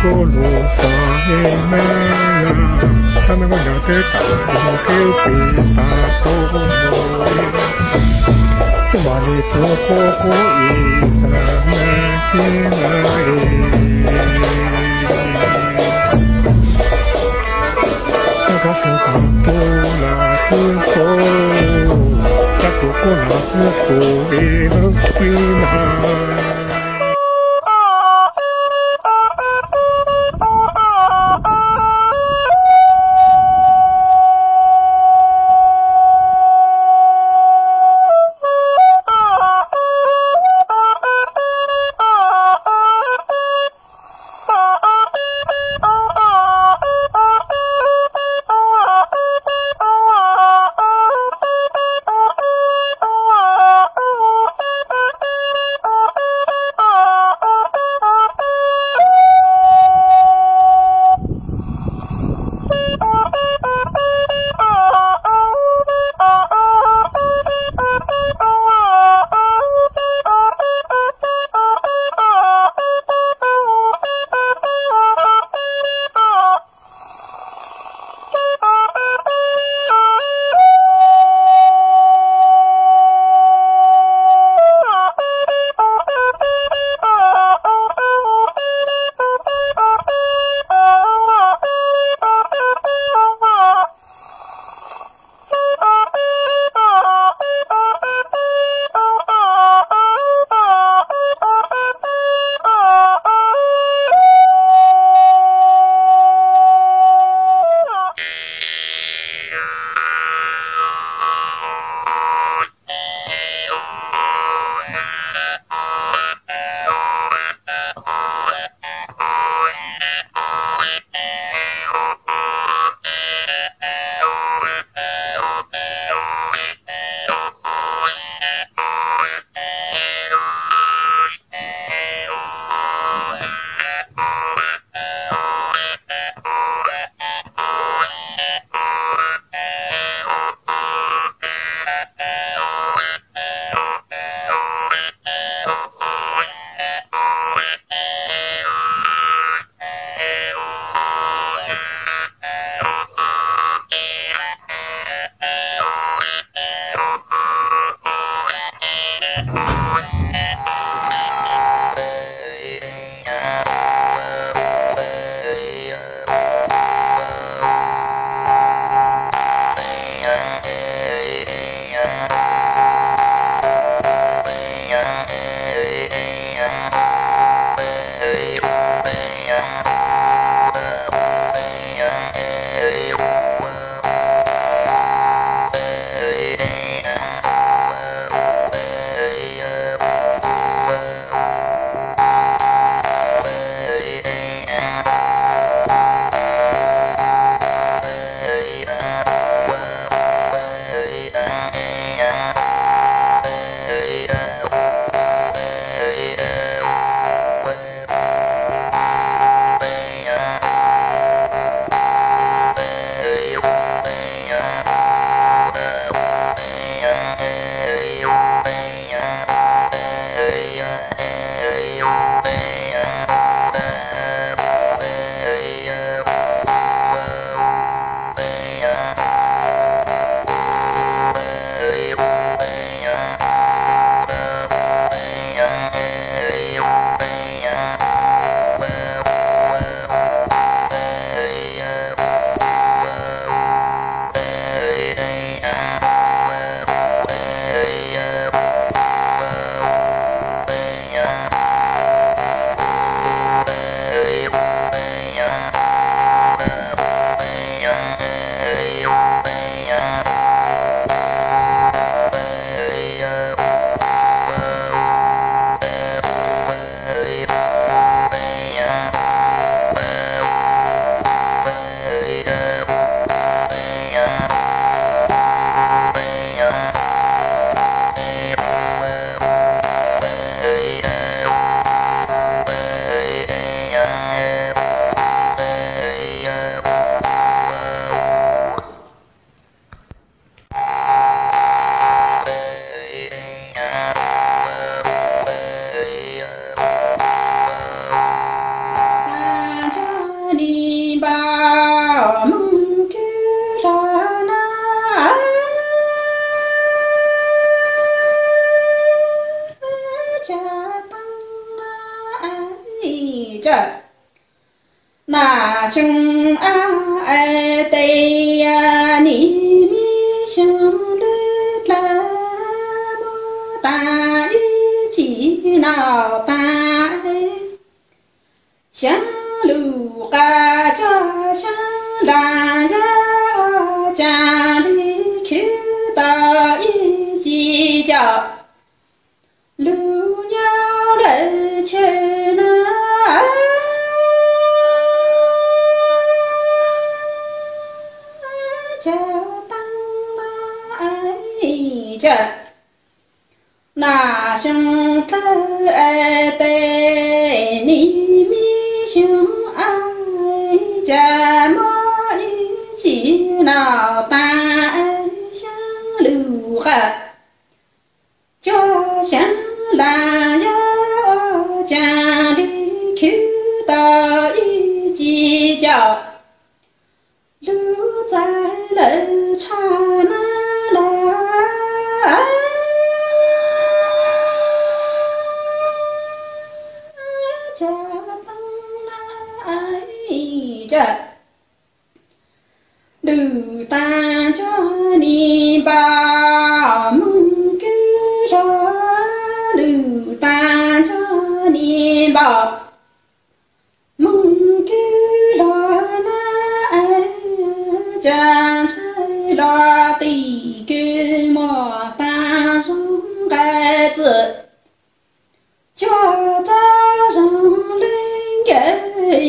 Kuv lub xov me me, koj me koj nyob teb tas, kuv qhib pis tas, kuv mus li, xub mam li tuaj kuv kuv ib xab me, ib xab me. Koj koj kuv koj kuv los txwb kuv, koj kuv kuv los txwb kuv ib lub tib na. xyoo ab tes nim me xyoo lub dlawg muab tas ib chim noj tas xyoo lus qas coj xyoo las yog ua cas li khwv tau ib chim coj lus nyob lawm tshwm na. Cov teeb na, cov na xyoo dlawg tes nim me xyoo ab, cas muab ib chim noj tas xyoo lus qas coj xyoo las yog ua cas li khwv tau ib chim coj lus txawv lawm tshaj na los. Cov teeb na, cov ntws tag nrho nis npaum moog kwj hlo, ntws tag nrho nis npaum moog kwj hlo na, cas ntshai los tim kws muaj tag zoo nqaij txwm cog rau zoo leej nkaus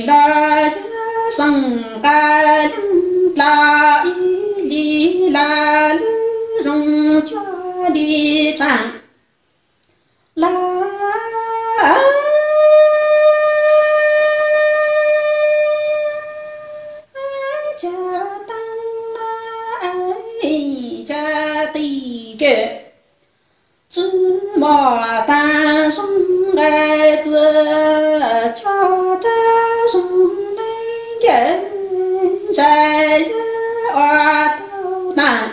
los yog seem nqa yeej dlau ib hlis los lub zoo cuag li tshaj los. Cov teeb na, cov tim kws tsi muaj tag zoo nqaij txwm cog rau zoo leej nkaus, ntshai yog ua tau tag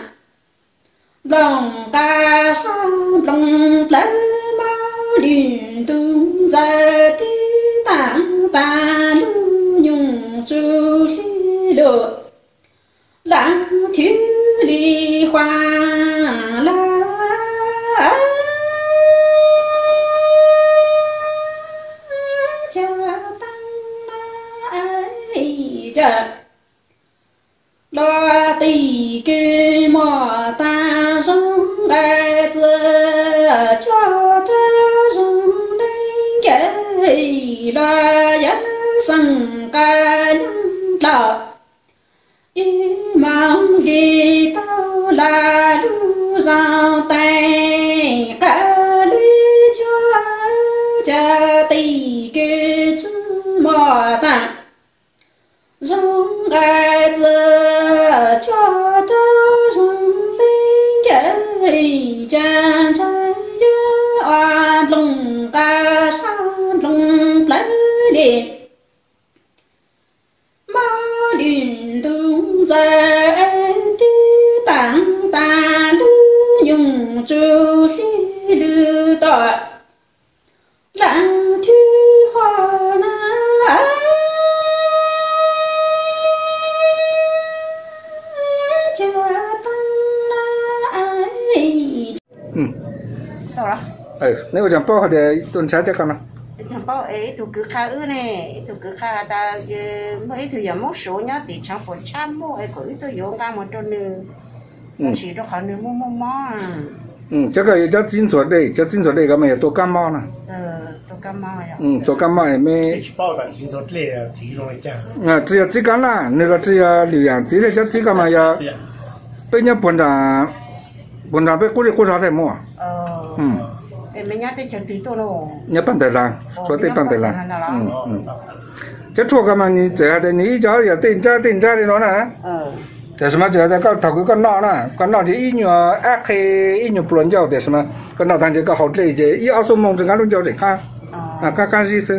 nplooj qab sab nplooj plawv, mob lwm ntu ntxawg tib taag tas lub nyoog tsu hli lug laag thwv li huaam lawm. Cov teeb na, cov los tim kws muaj tag zoo nqaij txwm cog rau zoo leej nkaus los yog seem nqa yeej dlau ib moos hli tau los lub zoo teeb qab li cuag. Cov tim kws tsi muaj tag zoo nqaij txwm cog rau zoo leej nkaus, cas ntshai yog ua nplooj qab sab nplooj plawv li mob lwm ntu ntxawg tib taag tas lub nyoog tsu hli lug tom laag thwv huaam na. Cov teeb na, neb ua caag paub hais tias tus nrhav cov ko no? Ib tug kwv qha wb ne, ib tug kwv qha tas muaj ib tug yawm Moob Suav nyob tim Tshav Puam Tshab muaj es kom wb tuaj yuav nqaa mus rau nws, tab sis rau qhov nws muaj muaj mob. Cov ko yog cov txiv ntxuag dej, cov txiv ntxuag dej ko mas yog tua kab mob na. Tua kab mob me, tsi yog txiv kab laj, nws los tsi yog lwm yaam txiv, cov txiv ko mas yog peb nyob puag nraag, puag nraag peb qub zej qub zog tej muaj. Nyob paaj ntawg laag, suav tej paaj ntawg laag. Cov tshuaj ko mas nws txawm has tas nws ib co yog tej nrab tej nrab li no na. Tiam sis mas txawm has tas koj thaum kws koj noj na, koj noj ces ib nyuag ab qhe, ib nyuag pluas ncauj, tiam sis mas koj noj tag ntshe koj haus dlej ces ib ob xuab moos tsi nqa lub ncauj tseem qab, qab qab zib xwb.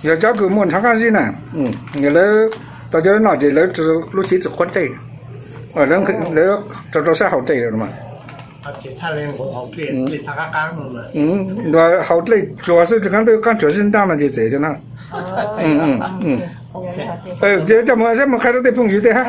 Yog cov kws muaj nrhav qab zib na, lawv tau cov noj ces lawv lub cev tsi quav dlej, lawv rau rau sab haus dlej. Haus dlej tsuag xwb tsi nqa lub qab tsuag zib ntaab no ces txawm cov no. Ces coj mus saib mus qhia rau tej phooj ywg tej hab.